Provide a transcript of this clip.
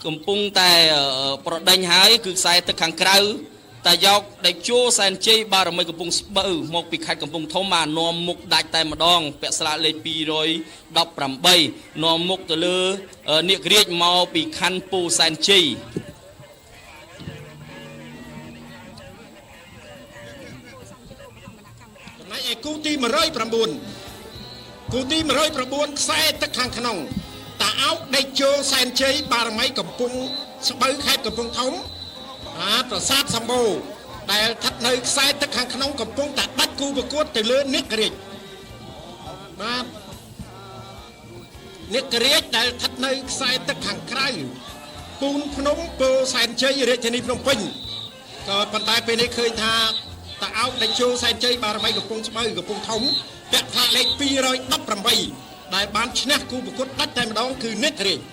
កំពុងតែប្រដេញហើយ គឺខ្សែទឹកខាងក្រៅ តាយ៉ោកដេជោសែនជ័យបារមីកំពង់ស្បូវមកពីខេត្តកំពង់ធំ បាននាំមុខដាច់តែម្ដង ពាក់ស្លាកលេខ218 នាំមុខទៅលើនាគរាជមកពីខណ្ឌពោធិ៍សែនជ័យ។ ចំណែកឯគូទី109 គូទី109 ខ្សែទឹកខាងក្នុង តាអោកដេជោសែនជ័យបារមីកំពង់ស្បូវខេត្តកំពង់ធំ អាប្រាសាទសម្បូរដែលស្ថិតនៅខ្សែទឹកខាងក្នុង កំពុងតែដាច់គូប្រកួតទៅលើនាគរាជ។ បាទ នាគរាជដែលស្ថិតនៅខ្សែទឹកខាងក្រៅ ពូនភ្នំពោសែនជ័យរាជធានីភ្នំពេញ ក៏ប៉ុន្តែពេលនេះឃើញថាតាអោកដេជោសែនជ័យបារមីកំពង់ស្បូវកំពង់ធំ ពាក់ផ្លាកលេខ218 ដែលបានឈ្នះគូប្រកួតដាច់តែម្ដង គឺនាគរាជ។